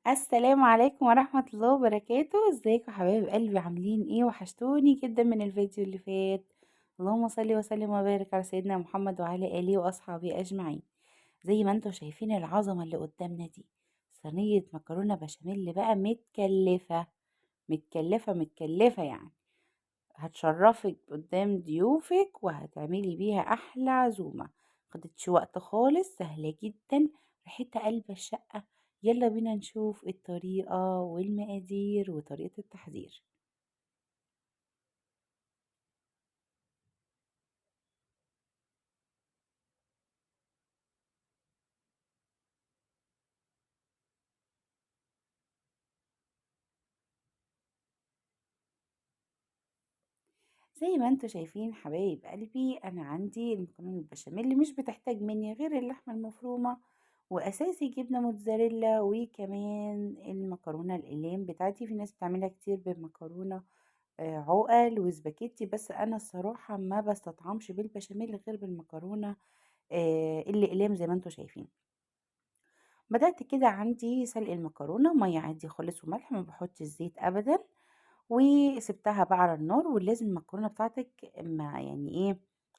السلام عليكم ورحمة الله وبركاته. ازيكم حبايب قلبي، عاملين ايه؟ وحشتوني جدا من الفيديو اللي فات. اللهم صل وسلم وبارك على سيدنا محمد وعلى اله واصحابه اجمعين. زي ما انتم شايفين العظمة اللي قدامنا دي صينية مكرونة بشاميل بقى متكلفة متكلفة متكلفة، يعني هتشرفك قدام ضيوفك وهتعملي بيها احلى عزومة. خدتش وقت خالص، سهلة جدا، ريحتها قلب الشقة. يلا بينا نشوف الطريقة والمقادير وطريقة التحضير. زي ما انتم شايفين حبايب قلبي، انا عندي المكرونه البشاميل مش بتحتاج مني غير اللحمة المفرومه واساسي جبنه موتزاريلا وكمان المكرونه الاقلام بتاعتي. في ناس بتعملها كتير بمكرونه عقل وسباكيتي، بس انا الصراحة ما بستطعمش بالبشاميل غير بالمكرونه الاقلام زي ما انتم شايفين. بدات كده عندي سلق المكرونه، مية عادي خالص وملح، ما بحطش الزيت ابدا، وسبتها بقى على النار. ولازم المكرونه بتاعتك ما يعني ايه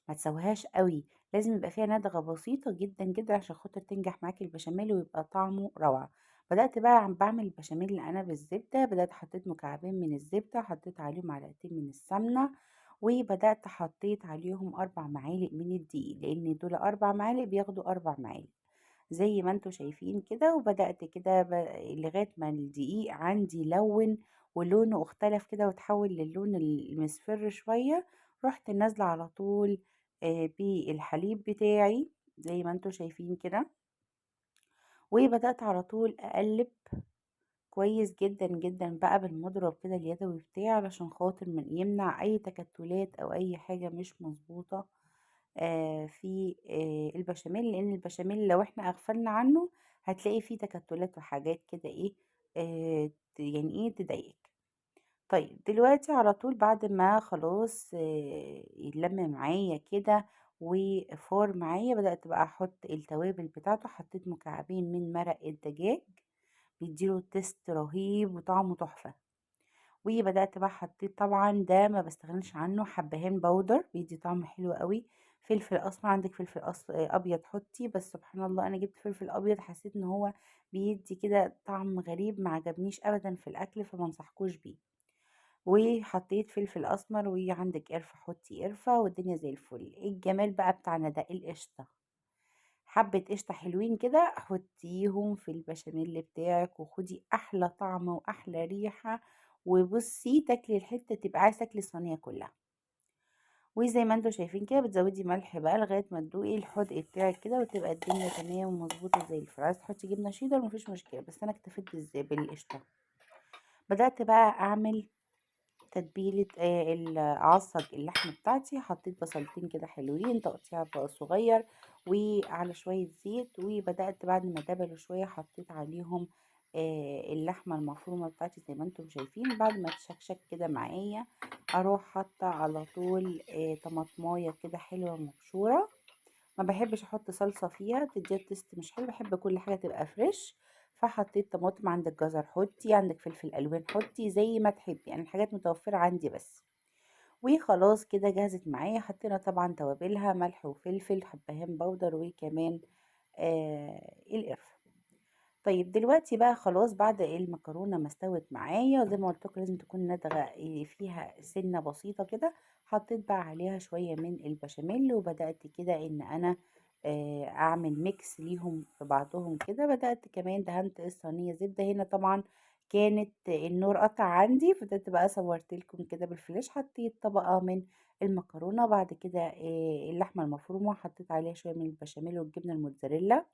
ما تسويهاش قوي، لازم يبقى فيها ندغه بسيطة جدا جدا عشان خاطر تنجح معاكي البشاميل ويبقى طعمه روعه. بدات بقى عم بعمل البشاميل اللي انا بالزبده. بدات حطيت مكعبين من الزبدة، حطيت عليهم معلقتين من السمنة، وبدات حطيت عليهم 4 معالق من الدقيق، لان دول 4 معالق بياخدوا 4 معالق زي ما انتم شايفين كده. وبدات كده لغاية ما الدقيق عندي لون ولونه اختلف كده وتحول للون المصفر شوية، رحت نازله على طول بالحليب بتاعي زي ما انتم شايفين كده، وبدات على طول اقلب كويس جدا جدا بقى بالمضرب كده اليدوي بتاعي علشان خاطر من يمنع اي تكتلات او اي حاجة مش مظبوطة في البشاميل، لان البشاميل لو احنا اغفلنا عنه هتلاقي فيه تكتلات وحاجات كده ايه يعني ايه تضايقك. طيب دلوقتي على طول بعد ما خلاص يتلم معايا كده وفار معايا، بدأت بقى احط التوابل بتاعته. حطيت مكعبين من مرق الدجاج بيديله taste رهيب وطعمه تحفة. وبدأت بقى حطيت طبعا ده ما بستغناش عنه حبهان powder بيدي طعم حلو قوي، فلفل اسمر، عندك فلفل ابيض حطي، بس سبحان الله انا جبت فلفل ابيض حسيت ان هو بيدي كده طعم غريب ما عجبنيش ابدا في الاكل، فما انصحكوش بيه. وحطيت فلفل اسمر، وعندك قرفه حطي قرفه، والدنيا زي الفل. ايه الجمال بقى بتاعنا ده؟ القشطه، حبه قشطه حلوين كده حطيهم في البشاميل بتاعك وخدي احلى طعم واحلى ريحه، وبصي تاكلي الحتة تبقى عايزه تاكلي الصينية كلها. وزي ما انتم شايفين كده بتزودي ملح بقى لغاية ما تدوقي الحدق بتاعك كده وتبقى الدنيا تمام ومظبوطه زي الفل. عايزه تحطي جبنه شيدر مفيش مشكلة، بس انا اكتفيت بالقشطه. بدات بقى اعمل تتبيله اعصج اللحمة بتاعتي. حطيت بصلتين كده حلوين تقطيع بقى صغير وعلى شوية زيت، وبدات بعد ما دبلوا شوية حطيت عليهم اللحمة المفرومه بتاعتي زي ما انتم شايفين. بعد ما تشكشك كده معايا اروح حاطه على طول طماطمايه كده حلوة مبشوره. ما بحبش احط صلصه فيها، بتديها taste مش حلو، بحب كل حاجة تبقى fresh. فحطيت طماطم، عندك جزر حطي، عندك فلفل الوان حطي، زي ما تحبي، يعني الحاجات متوفرة عندي بس. وخلاص كده جهزت معايا. حطينا طبعا توابلها، ملح وفلفل، حبهان powder، وكمان القرفه. طيب دلوقتي بقى خلاص بعد المكرونه ما استوت معايا، وزي ما قلت لكم لازم تكون ندغه فيها سنة بسيطة كده، حطيت بقى عليها شوية من البشاميل، وبدات كده ان انا اعمل mix ليهم في بعضهم كده. بدات كمان دهنت الصينية زبدة. هنا طبعا كانت النور قطع عندي، فضلت بقى صورت لكم كده بالفلاش. حطيت طبقه من المكرونه، بعد كده اللحمة المفرومه، حطيت عليها شوية من البشاميل والجبنه الموتزاريلا،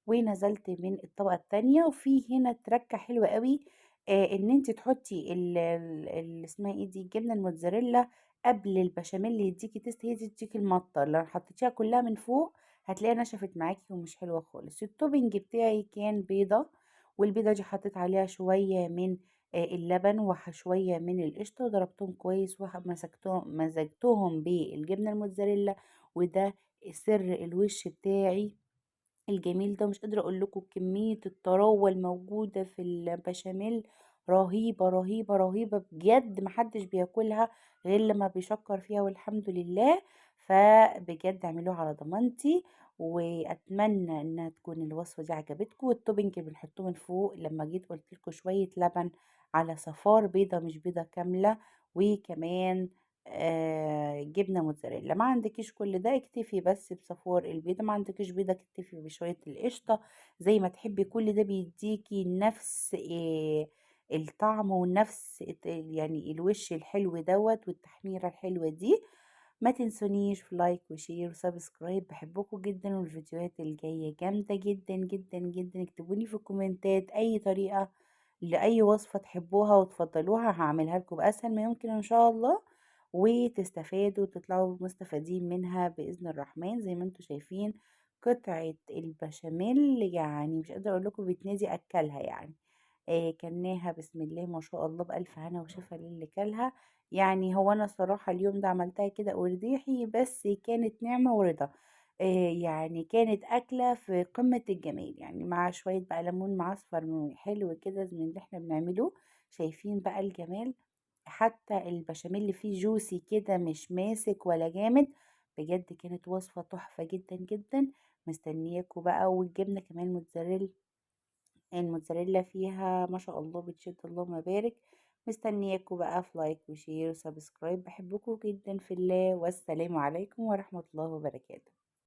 ونزلت من الطبقة التانية. وفي هنا تركه حلوة قوي، ان انت تحطي اسمها ايه دي، الجبنة الموتزاريلا قبل البشاميل اللي يديكي taste، هي دي تديكي المطه. لو حطيتيها كلها من فوق هتلاقيها نشفت معاكي ومش حلوة خالص. ال topping بتاعي كان بيضة، والبيضة دي حطيت عليها شوية من اللبن وشوية من القشطه، وضربتهم كويس ومسكتهم مزجتهم بالجبنه الموتزاريلا، وده سر الوش بتاعي الجميل ده. مش قادرة اقول لكم كمية الطراوة الموجودة في البشاميل، رهيبة رهيبة رهيبة بجد، محدش بياكلها غير لما بيشكر فيها والحمد لله. فبجد اعملوها على ضمانتي، واتمنى انها تكون الوصفة دي عجبتكم. وال topping اللي بنحطه من فوق لما جيت قلت لكم شوية لبن على صفار بيضة مش بيضة كاملة، وكمان جبنة موتزاريلا. ما عندكيش كل ده اكتفي بس بصفار البيضة، ما عندكيش بيضة اكتفي بشوية القشطة، زي ما تحبي. كل ده بيديكي نفس الطعم ونفس الوش الحلو دوت والتحميرة الحلوة دي. ما تنسونيش في like و share و subscribe، بحبكم جدا، والفيديوهات الجاية جامدة جدا جدا جدا. اكتبوني في الكومنتات اي طريقة لأي وصفة تحبوها وتفضلوها، هعملها لكم بأسهل ما يمكن إن شاء الله، وتستفادوا وتطلعوا مستفادين منها بإذن الرحمن. زي ما انتم شايفين قطعة البشاميل مش قادرة أقول لكم بتنادي أكلها، كلناها بسم الله ما شاء الله بألف هنا وشفا للي كلها. هو أنا صراحة اليوم ده عملتها كده ورديحي، بس كانت نعمة ورضا، كانت أكلة في قمة الجمال، مع شوية بقى ليمون معصفر حلو كده من اللي احنا بنعمله. شايفين بقى الجمال، حتى البشاميل اللي فيه جوسي كده مش ماسك ولا جامد. بجد كانت وصفة تحفة جدا جدا، مستنياكوا بقى. والجبنة كمان موتزاريلا، الموتزاريلا فيها ما شاء الله بتشد، اللهم بارك. مستنياكوا بقى في like و share و subscribe. بحبكوا جدا في الله، والسلام عليكم ورحمة الله وبركاته.